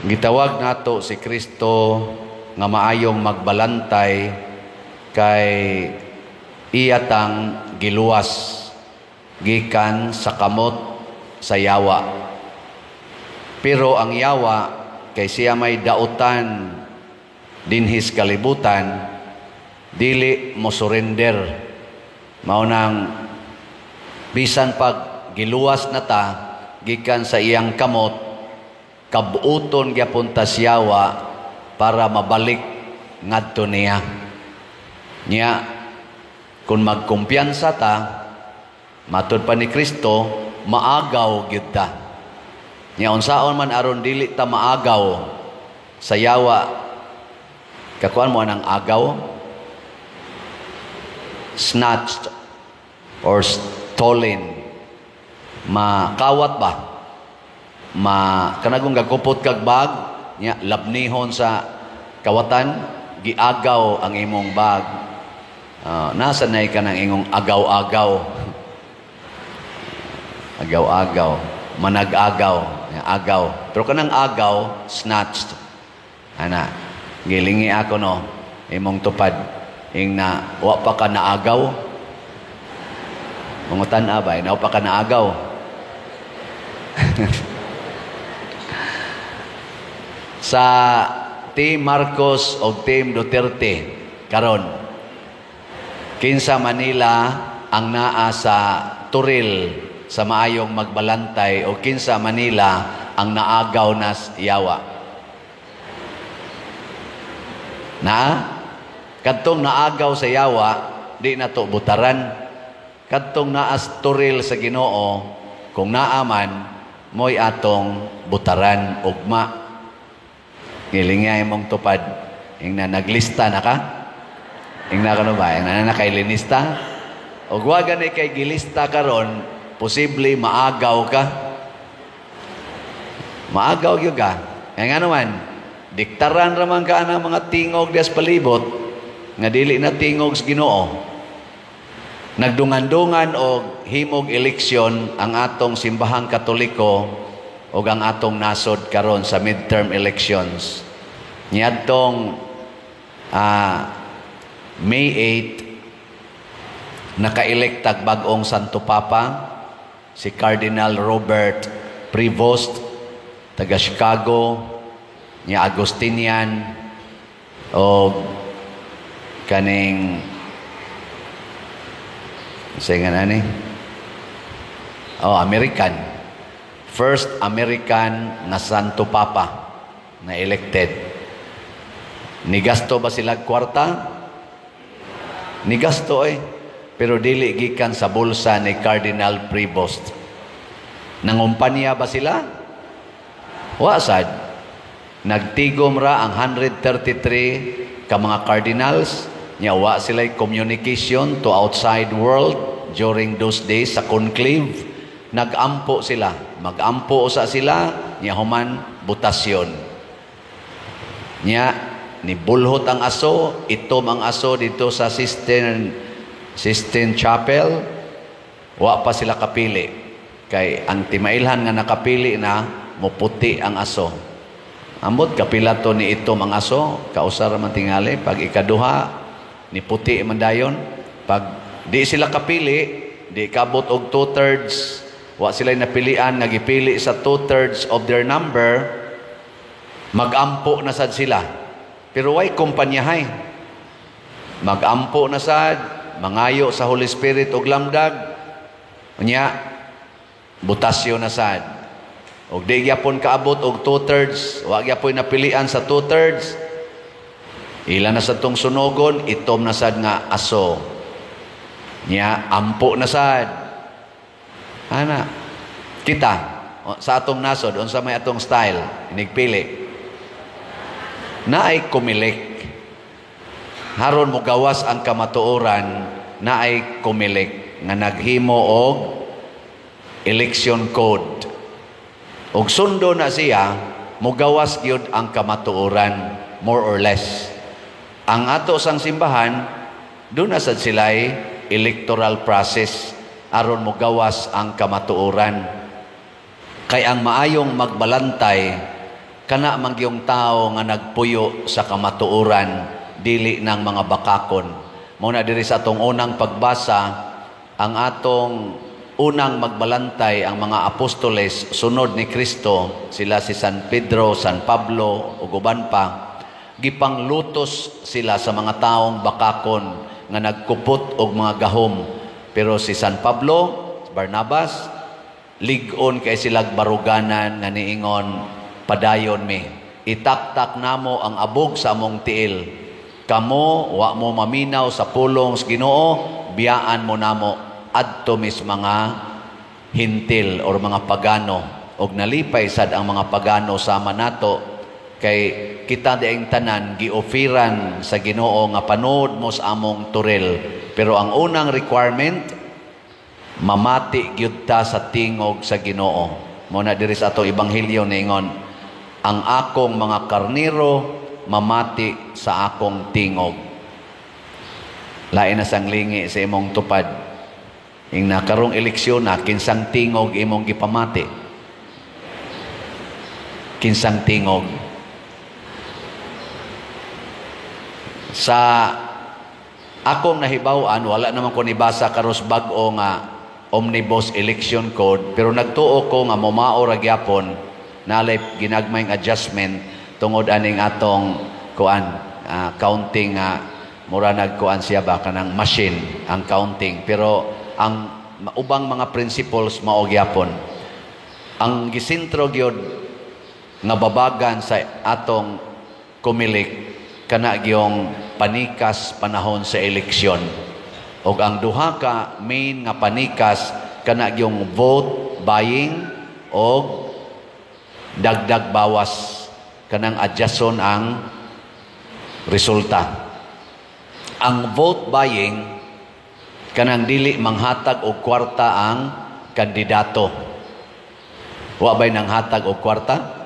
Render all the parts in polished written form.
Gitawag nato si Kristo nga maayong magbalantay kay iyatang giluwas gikan sa kamot sa yawa. Pero ang yawa kay siya may dautan dinhis kalibutan, dili mo surrender. Mao nang bisan pag giluwas na ta gikan sa iyang kamot, kabuoton gyapon ta siyawa para mabalik ngadto niya. Nya kung magkumpiyansa ta, matud pa ni Kristo, maagaw gyud ta. Nya unsaon man aron dili ta maagaw sa yawa? Kakuan mo anang agaw? Snatched or stolen. Makawat ba? Ma kanagong gagupot kag bag, nya labnihon sa kawatan, giagaw ang imong bag. Nasa na ka ng ingong agaw-agaw. Agaw-agaw, manag-agaw, agaw. Pero kanang agaw, snatched. Ana, gilingi ako no, imong tupad. Ing na, wa pa ka naagaw. Mangutan abay, na pa ka naagaw. Sa Team Marcos o Team Duterte karon, kinsa Manila ang naa sa turil sa maayong magbalantay o kinsa Manila ang naagaw nas yawa? Na kadtong naagaw sa yawa, di na to butaran. Kadtong naas turil sa Ginoo, kung naaman mo'y atong butaran ugma. Ngilingay mong tupad. Ing na naglista na ka? Ing na kano ba? Ing na nakailinista? O wa gani kay gilista karon, posible maagaw ka. Maagaw gyud ka. Kaya nga naman, diktaran raman ka ang mga tingog dias palibot nga dili na tingog sa Ginoo. Nagdungan-dungan og himog eleksyon ang atong simbahang Katoliko og ang atong nasod karon sa midterm elections. Niadtong May 8, naka-elect tag bag-ong Santo Papa si Cardinal Robert Prevost taga Chicago, niya Agustinian og kaning sa nga nani? Oh, American. First American na Santo Papa na elected. Nigasto ba sila kwarta? Nigasto eh. Pero dili gikan sa bulsa ni Cardinal Prevost. Nangumpanya ba sila? Wa sad. Nagtigom ra ang 133 ka mga cardinals. Nya wa sila communication to outside world during those days sa conclave. Nagampo sila. Magampo usa sila, nya human butasyon. Nya ni bulhot ang aso, itom ang aso dito sa Sistine Chapel. Wa pa sila kapili. Kay ang timailhan nga nakapili na, muputi ang aso. Ambot kapila to ni itom ang aso, kausar man tingali pag ikaduha ni puti man dayon. Pag di sila kapili, di kabot og 2/3, wa sila napilian nga gipili sa 2/3 of their number, magampo na sad sila. Pero way kumpanyahay. Magampo na sad, mangayo sa Holy Spirit og lamdag, unya butasyon na sad. Og di gyapon kaabot og 2/3, wa gyapon napilian sa 2/3, ila na sa tong sunogon, itom na sad nga aso. Nya ampo na sad. Ana, kita sa atong nasod, unsa may atong style inigpili? Naay kumilik. Haron mo gawas ang kamatuoran, naay kumilik nga naghimo og election code. Og sundo na siya, mugawas gyud ang kamatuoran, more or less. Ang ato sang simbahan, doon na sad sila'y electoral process aron mogawas ang kamatuoran. Kay ang maayong magbalantay Kana man gyung tao nga nagpuyo sa kamatuoran, dili ng mga bakakon. Mao na diri sa atong unang pagbasa, ang atong unang magbalantay, ang mga apostoles sunod ni Kristo, sila si San Pedro, San Pablo ug uban pa, gipanglutos sila sa mga taong bakakon nga nagkupot og mga gahom. Pero si San Pablo, Barnabas, lig-on kay silag baruganan nga niingon, "Padayon mi. Itaktak namo ang abog sa among tiil. Kamo, wa mo maminaw sa pulong sa Ginoo, biyaan mo namo adto mis mga Hentil or mga pagano." Og nalipay sad ang mga pagano sama nato kay kita diayng tanan giofiran sa Ginoo nga panood mo sa among toril. Pero ang unang requirement, mamati gyud ta sa tingog sa Ginoo. Mo na diri sa atong ebanghelyo niingon, "Ang akong mga karnero mamati sa akong tingog." Lain na sang lingi sa imong tupad. Ing nakarong eleksyon na, kinsang tingog imong gipamati? Kinsang tingog? Sa akong nahibaw-an, wala naman ko nibasa karos bag-o nga Omnibus Election Code, pero nagtuo ko nga mumao ra gyapon, nalay ginagmayng adjustment tungod aning atong kuan counting nga mura nagkuan siya ba kanang machine ang counting, pero ang ubang mga principles mao gyapon. Ang gisentro gyud nga babagan sa atong Comelec kana gyung panikas panahon sa eleksyon. Og ang duha ka main nga panikas kana gyung vote buying og dagdag bawas, kanang adjuston ang resulta. Ang vote buying, kanang dili manghatag og kwarta ang kandidato. Wa bay nanghatag og kwarta?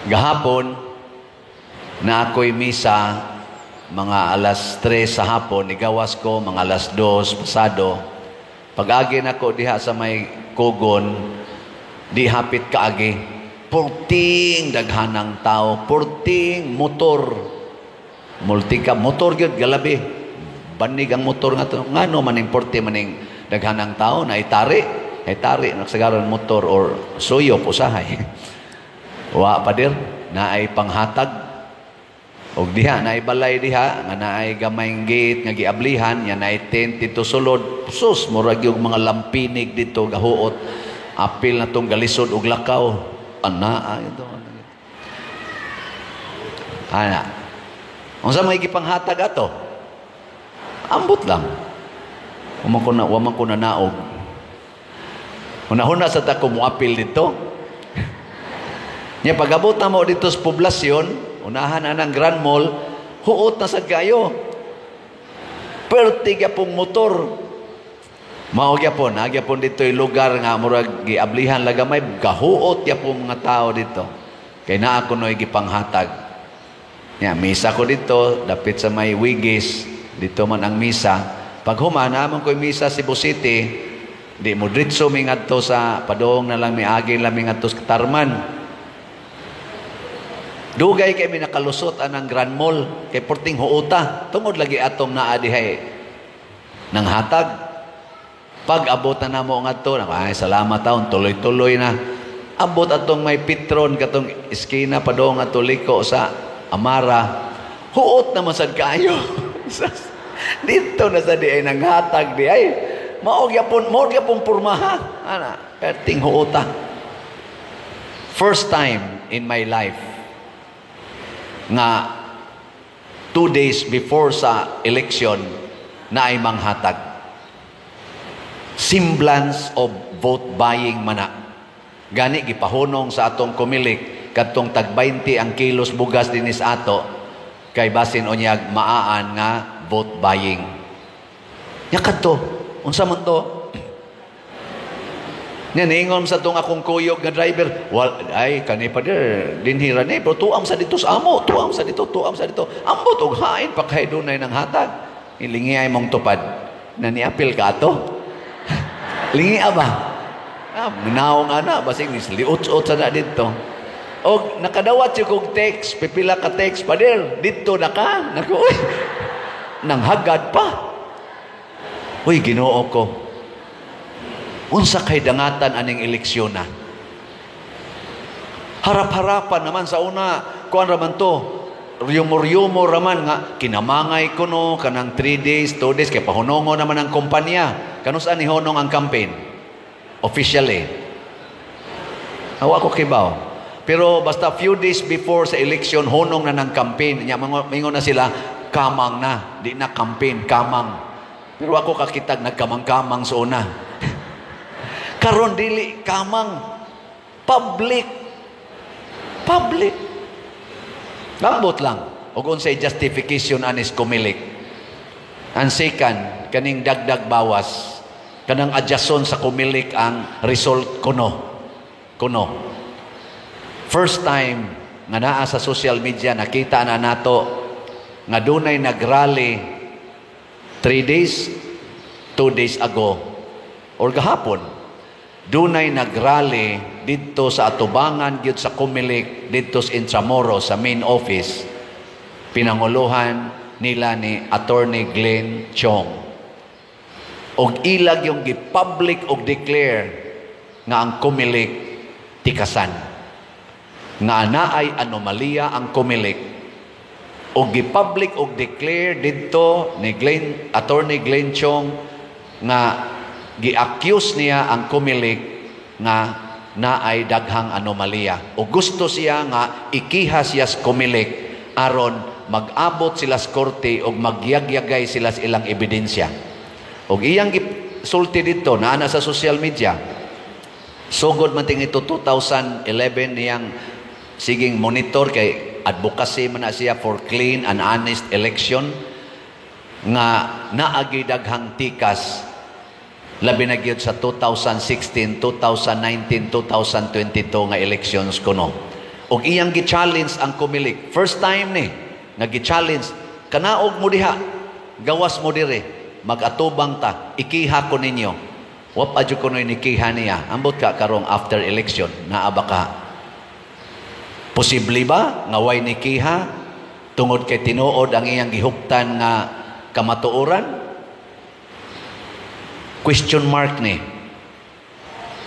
Gahapon na ako'y misa mga 3:00 sa hapon, igawas ko mga 2:00 pasado. Pag-agi nako diha sa may kugon, di hapit kaagi. Purting daghanang tao, purting motor. Multika motor gyud galabi. Banig ang motor nga to. Ngano maning purti maning daghanang tao na itari, itari nagsagaran motor or suyop usahay. Wa pader, naay panghatag. Og diha naay balay diha nga naay gamayng gate nga giablihan, nya naay tent dito sulod. Sus, murag yung mga lampinig dito gahuot. Apil na tong galisod og lakaw. Ana ito. Ana. Unsa may gipanghatag ato? Ambot lang. Wa man ko na naog. Hunahuna sa ta ko moapil dito. Nya pag-abot na mo dito sa poblasyon, unahan na ng Grand Mall, huot na sad kayo. Perti gyapong motor. Mao gyapon, na gyapon dito yung lugar nga murag giablihan lagamay, gahuot gyapon mga tao dito. Kay naa ko noy gipanghatag. Nya misa ko dito, dapit sa may Wigis, dito man ang misa. Pag human, naman ko'y misa Cebu City, di mo dritso mi ngadto sa padong na lang miagi lang mi ngadto sa Tarman. Dugay kay mi nakalusot anang Grand Mall kay porting huota tungod lagi atong naa dihay nang hatag. Pag abot na namo ngadto, ay salamat taon, tuloy-tuloy na. Abot atong may Petron katong eskina padong ato liko sa Amara. Huot naman sad kaayo. Dito na sa di ay nanghatag di ay mao gyapon pormaha. Ana, perting huota. First time in my life nga 2 days before sa election na ay manghatag. Semblance of vote buying mana. Gani gipahunong sa atong Comelec kadtong tag 20 ang kilos bugas dinis ato kay basin unyag maaan nga vote buying. Nya kadto, unsa man to? Nya niingon sa tong akong kuyog nga driver, wal ay kani pa dir dinhi ra ni, pero tuam sa dito sa amo, tuam sa dito, tuam sa dito. Ambot og hain pa kay dunay nang hatag. Ilingi ay mong tupad. Na niapil ka ato. Lingi ba? Ah, naong ana, basig liut-ut sa na dito. Og nakadawat siya kog text, pipila ka text, "Pader, dito na ka." Naku, uy, nanghagad pa. Uy, Ginoo ko. Unsa kay dangatan aning eleksyon na? Harap-harapan naman sa una, kuan raman to, rumor-rumor raman nga kinamangay kuno kanang 3 days, 2 days kay pahunongo naman ang kumpanya. Kanus-a ni hunong ang campaign? Officially. Awa ko kibaw. Pero basta few days before sa election, hunong na ng campaign. Nya mingon na sila, kamang na. Di na campaign, kamang. Pero ako kakitag nagkamang-kamang sa una. Karon dili kamang, public. Public. Lambot lang. Og unsay justification anis Comelec? Ang second, kaning dagdag bawas. Kanang adjuston sa Comelec ang result kuno. Kuno. First time nga naa sa social media, nakita na nato nga dunay nagrally 3 days, 2 days ago or gahapon. Dunay nagrally didto sa atubangan gyud sa Comelec didto sa Intramuros, sa main office, pinanguluhan nila ni Attorney Glenn Chong. Og ilag yung gi-public og declare nga ang Comelec tikasan. Nga naay anomalya ang Comelec. Og gi-public og declare didto ni Glenn, Attorney Glenn Chong, nga gi-accuse niya ang Comelec nga naay daghang anomalya. O gusto siya nga ikiha siya sa Comelec aron mag-abot sila sa korte og magyagyagay sila sa ilang ebidensya. Og iyang gisulti dito, naa na sa social media, sugod man ting ito 2011 niyang siging monitor kay advocacy man na siya for clean and honest election, nga naagi daghang tikas labi na gyud sa 2016, 2019, 2022 nga elections kuno. Og iyang gi-challenge ang Comelec. First time ni nga gi-challenge, "Kanaog mo diha, gawas mo dire, mag-atubang ta, ikiha ko ninyo." Wa pa jud kuno'y nikiha niya. Ambot ka karong after election, naa ba ka? Posible ba nga way nikiha tungod kay tinuod ang iyang gihuptan nga kamatuoran? Question mark ni.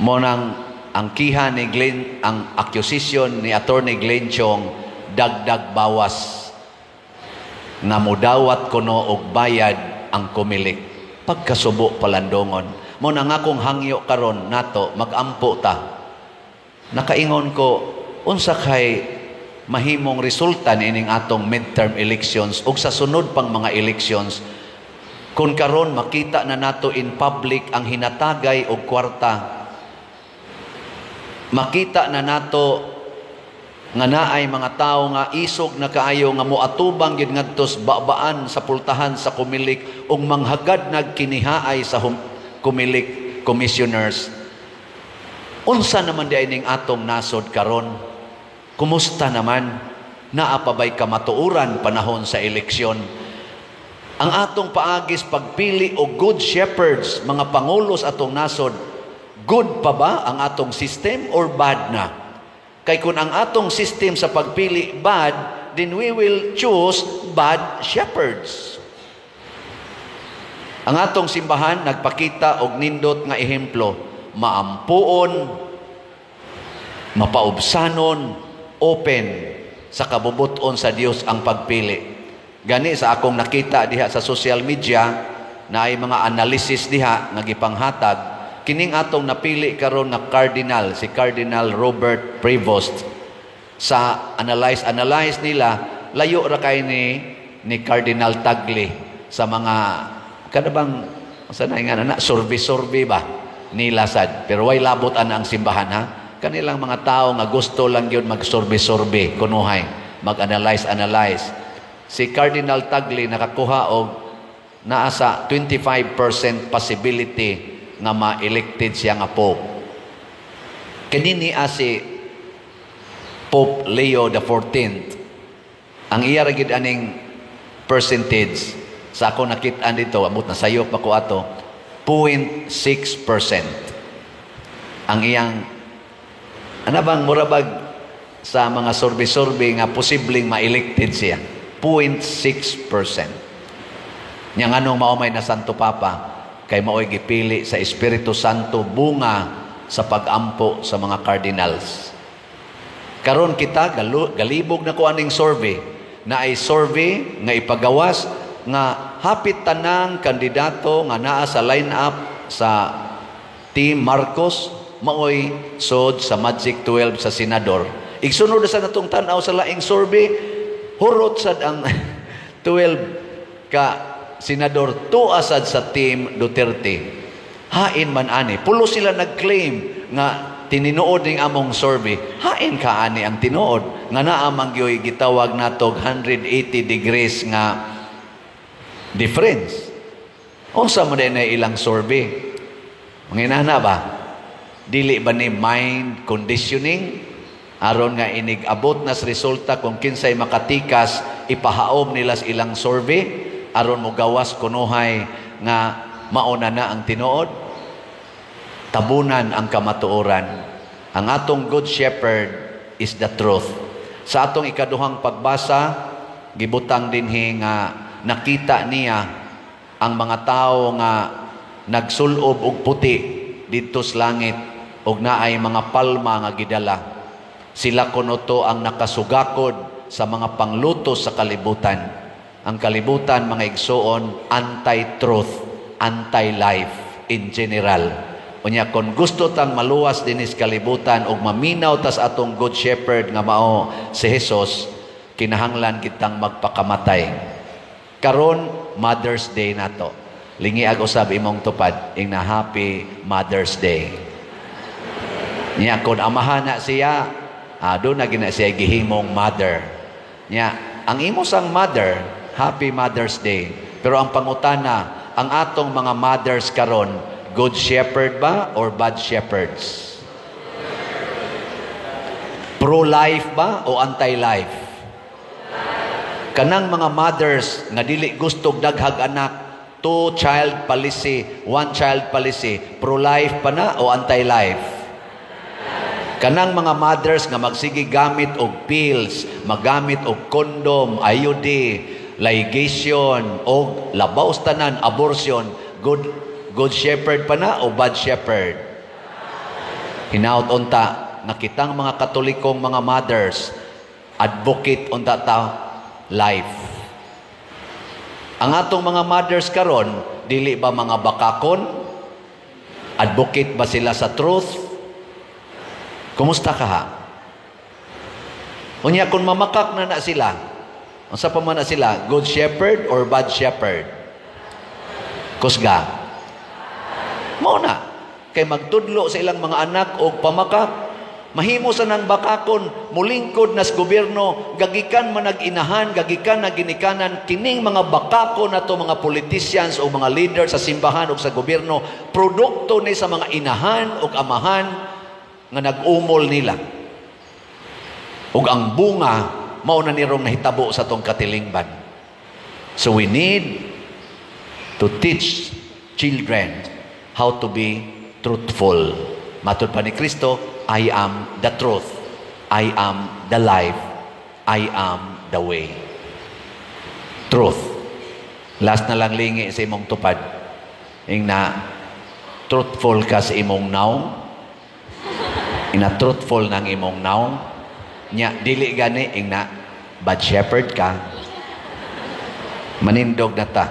Mo nang ang kiha ni Glenn, ang accusation ni Attorney Glenn Chong, dagdag bawas nga mudawat kuno og bayad ang Comelec. Pagkasubo palandongon. Mo na nga kung hangyo karon nato, magampo ta. Nakaingon ko, unsa kay mahimong resulta niining atong midterm elections ug sa sunod pang mga elections kung karon makita na nato in public ang hinatagay og kwarta, makita na nato nga naay mga tawo nga isog na kaayo nga moatubang gid ngadtos babaan sa pultahan sa Comelec ug manghagad nagkinihaay sa Comelec commissioners? Unsa naman di ning atong nasod karon? Kumusta naman? Naa pa bay kamatuoran panahon sa eleksyon? Ang atong paagis pagpili og good shepherds, mga pangulo sa atong nasod, good pa ba ang atong system or bad na? Kay kung ang atong system sa pagpili bad, then we will choose bad shepherds. Ang atong simbahan nagpakita og nindot nga ehemplo, maampuon, mapaubsanon, open sa kabubuton sa Dios ang pagpili. Gani sa akong nakita diha sa social media na ay mga analysis diha nga gipanghatag kining atong napili karon nga cardinal, si Cardinal Robert Prevost, sa analyze analyze nila, layo ra kay ni Cardinal Tagle sa mga kada bang sa na nga na survey survey ba nila sad. Pero way labot ana ang simbahan, ha. Kanilang mga tao nga gusto lang gyud mag-survey survey kunuhay, mag-analyze analyze. Si Cardinal Tagle nakakuha og naa sa 25% possibility nga ma-elected siya nga Pope. Kanini si Pope Leo the 14th, ang iya ra gid aning percentage sa ako nakit-an dito, amot na sayop pa ko ato, 0.6%. Ang iyang ana bang murabag sa mga survey-survey nga posibleng ma-elected siya, 0.6%. Nya nganong mao may na Santo Papa? Kay mao'y gipili sa Espiritu Santo, bunga sa pagampo sa mga cardinals. Karon kita galibog na ko aning survey na ay survey nga ipagawas nga hapit tanang kandidato nga naa sa line-up sa Team Marcos maoy sod sa Magic 12 sa senador. Igsunod sa natong tan-aw sa laing survey, hurot sad ang 12 ka senador tuwa sad sa Team Duterte. Hain man ani. Pulo sila nag-claim nga tinuod ning among survey. Hain ka ani ang tinuod nga naa man gyoy gitawag natog 180 degrees nga difference. Unsa mo na ilang survey? Manginana ba? Dili ba ni mind conditioning? Aron nga inig abot nas resulta kung kinsay makatikas, ipahaom nila sa ilang survey aron mo gawas kunuhay nga mauna na ang tinuod. Tabunan ang kamatuoran. Ang atong Good Shepherd is the truth. Sa atong ikaduhang pagbasa, gibutang dinhi nga nakita niya ang mga tao nga nagsulob og puti didto sa langit og naay mga palma nga gidala. Sila kuno to ang nakasugakod sa mga panglutos sa kalibutan. Ang kalibutan, mga igsuon, anti-truth, anti-life in general. Unya kon gusto tang maluwas dinis kalibutan ug maminaw tas atong Good Shepherd nga mao si Jesus, kinahanglan kitang magpakamatay. Karon Mother's Day nato. Lingiag usab imong tupad, ingna, "Happy Mother's Day." Nya kon amahan na siya, do na gina siya gihimong mother. Nya ang imo sang mother, Happy Mother's Day. Pero ang pangutana, ang atong mga mothers karon, good shepherd ba or bad shepherds? Pro-life ba o anti-life? Kanang mga mothers nga dili gusto daghag anak, two child policy, one child policy, pro-life pa na o anti-life? Kanang mga mothers nga magsige gamit og pills, magamit og condom, IUD, ligation, og labaw sa tanan, abortion, good shepherd pa na o bad shepherd? Hinaut unta nga kitang mga Katolikong mga mothers, advocate unta ta life. Ang atong mga mothers karon, dili ba mga bakakon? Advocate ba sila sa truth? Kumusta ka ha? Unya kung mamakak na na sila, unsa pa man na sila, good shepherd or bad shepherd? Kusga. Mao na. Kay magtudlo sa ilang mga anak og pamakak, mahimo sa nang bakakon, mulingkod nas gobyerno, gagikan man nag-inahan, gagikan na ginikanan, kining mga bakakon nato mga politicians o mga leader sa simbahan o sa gobyerno, produkto ni sa mga inahan o amahan nga nag-umol nila. Ug ang bunga, mao na nirong nahitabo sa tong katilingban. So we need to teach children how to be truthful. Matod pa ni Kristo, "I am the truth. I am the life. I am the way." Truth. Last na lang, lingi sa imong tupad. Ingna, "Truthful ka sa imong nawong?" Ina, "Truthful ng imong nawong?" Nya, dili gani, ingna, "Bad shepherd ka." Manindog na ta.